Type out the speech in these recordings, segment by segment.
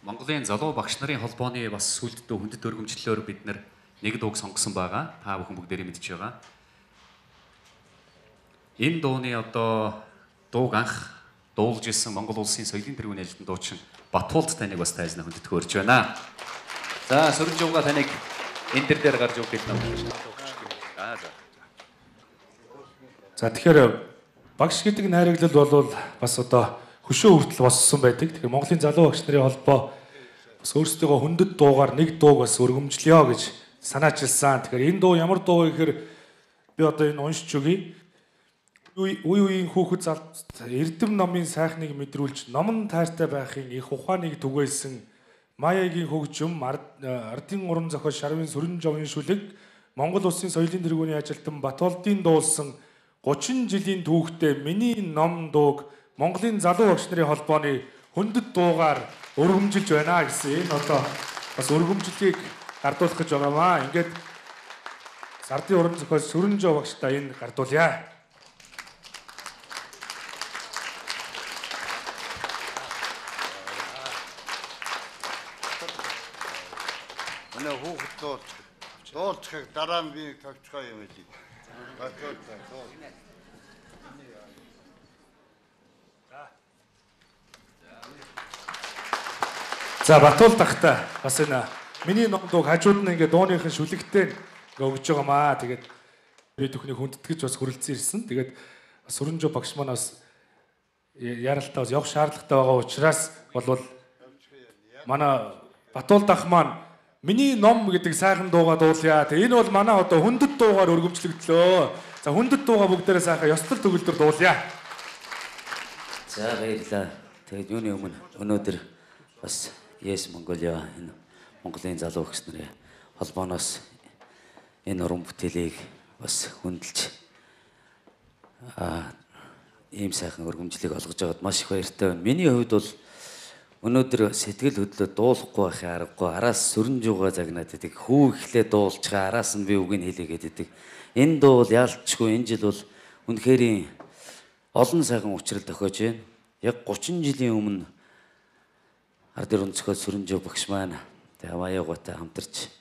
Монголын залуу багш нарын холбооны бас сүлддөө хүндэт өргөмжлөлөөр бид нэг дууг сонгосон байгаа. Та бүхэн бүгдээрээ мэдж байгаа. Энэ дууны одоо дууг анх дуулж исэн Монгол улсын соёлын тэргүүний ажилтан дуучин Батуулд таныг бас тайзнаа хүндэтгэж урьж байна. За, Сүрэнжууга таныг энэ дээр гарч өгөх гэж намж байна. За за. За, тэгэхээр багш гэдэг найраглал бол бас одоо хөшөө хүртэл боссон байдаг. Тэгэхээр Монголын залуу багш нарын холбоо бас өөрсдийгөө хүндэт дуугаар нэг дууг бас өргөмжлөё гэж санаачилсан. Тэгэхээр энэ дуу ямар дуу вэ гэхээр би одоо энэ уншиж өгье. Үе үеийн хүүхэд эрдэм номын сайхныг мэдрүүлж номон тайртай байхын их ухааныг түгээсэн Маягийн хөгжим, ардын уран зохиол Шарвын Сүрэнжовын шүлэг, Монгол улсын соёлын тэргүүний ажилтан Батулдын дуулсан 30 жилийн түүхтэй миний ном дууг Монголын залуу багш нарын холбооны хүндэт дуугаар өргөмжилж байна гэсэн энэ одоо бас өргөмжлөлийг гардуулах гэж байгаамаа. Ингээд ардын уран зохиол Сүрэнжов багштай энэ гардуулъя. Манай хүүхэд дуулцахыг дараа нь би тавьчихаа юм лээ. Батуулд дуу. За, Батуулд ахтай бас энэ миний ном дууг хажууд нь ингээд дууныхын шүлэгтэй ингээ өгж байгаамаа. Тэгээд би түүхнийг хүндэтгэж бас хүрэлцэн ирсэн. Тэгээд Сүрэнжов багш маань бас яралтай бас явах шаардлагатай байгаа учраас болвол манай Батуулд ах маань миний ном гэдэг сайхан дуугаа дуулъя. Тэгээ энэ бол манай одоо хүндэт дуугаар өргөмжлөгдлөө. За, хүндэт дуугаа бүгдээрээ сайхан ёслол төгөлдөр дуулъя. За, баярлалаа. Тэгээд юуны өмнө өнөөдөр бас Yes Mongolia энэ Монголын залуу багш нарын холбооноос энэ уран бүтээлийг бас хүндэлж ийм сайхан өргөмжлийг олгож байгаад маш их баяртай байна. Миний хувьд бол өнөөдөр сэтгэл хөдлөө дуулахгүй байхын аргагүй араас Сүрэнжууга загнаад идэг. Хүү ихлээ дуулчихаа араас нь би үгийг хэлээгээд идэг. Энэ дуу бол яалтчгүй энэ жил бол үнэхэрийн олон сайхан учрал тохиож байна. Яг 30 жилийн өмнө ардын уран зохиол Сүрэнжов багш маань тэгээ Маягатай хамтарч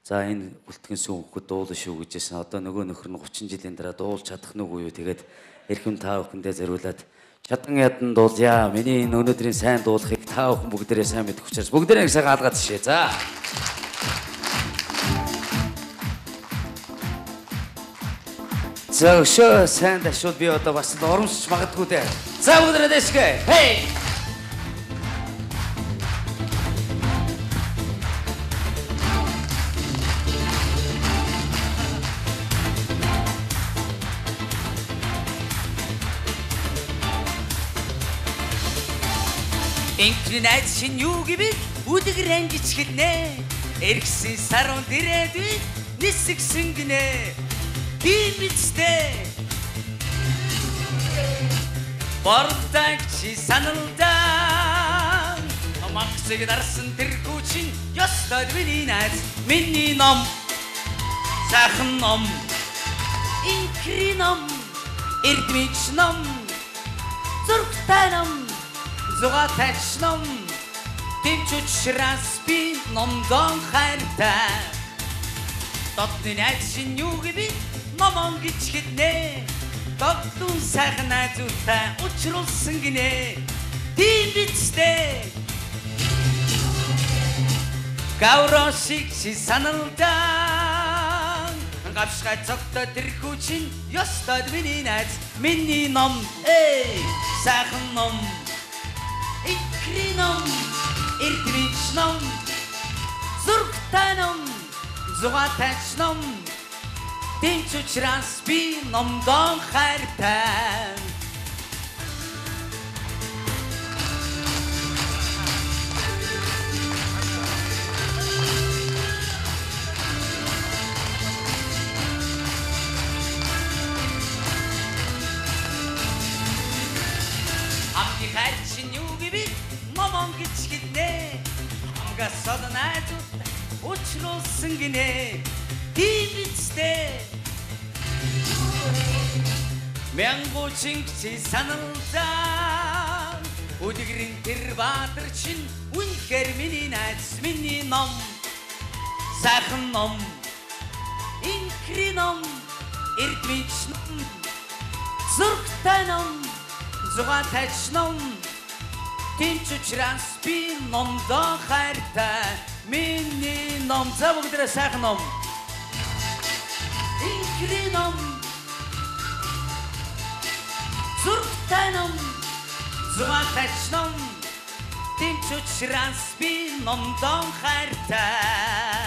за энэ үлтгэн сүүн хүүхэд дуулна шүү гэжсэн. Одоо нөгөө нөхөр нь 30 жилийн дараа дуулж чадах нүг үү? Тэгээд эрхэм та бүхэндээ зориулаад чадан ядан дуулъя. Миний энэ өнөөдрийн сайн дуулахыг та бүхэн бүгдээрээ сайн мэдэх учраас бүгдээрээ нэг сайхан алгаад жишээ. За. За, өшөө сайн дашуул би одоо бас урамсч магадгүй дээ. За, бүгдээрээ дэшгээ. Хей! Инкний найз шинь юу гэвэл үлгэр ангич хэлнэ. Эргэсэн сарун дэрээдүй нисгсэн гинэ. Тийм үстэй. Бордаг чи саналдан магсыг дарсан тэр хүчин ёстой миний найз, миний ном, сайхан ном, инкри ном, эрдмич ном, зургтай ном, зугатач ном, тэмч учраас би номдон хайртай. Дотны найз шинь юу гэвэл номон гэж хэлнэ. Догдун сайхан найзуудтай учруулсан гинэ. Тийм биз дээ. Гаврон шиг чи саналдан гавшгай цогтой тэр хүчин ёстой миний найз, миний ном, эй сайхан ном, инкри ном, эрдмич ном, зургтай ном, зугатач ном, тэмч учраас би номдон хайртай. Хамгийн хайр чинь юу гэвэл номон гэж хэлнэ. Хамгаас од найзуудтай учруулсан гинэ. Тийм үстэй. Мянгуучин чи саналдан Үлгэрийн тэр баатар чинь үнэхээр миний миний ном, сайхан ном, инхрийн ном, эрдмич ном, зүрхтэй ном, зугаатайч ном. Тийм ч учраас би номдоо хайртай. Миний ном, за бүгдээрээ сайхан ном. Инхрийн ном, зүрхтэй ном, зугаатайч ном. Тийм ч учраас би номдоо хайртай.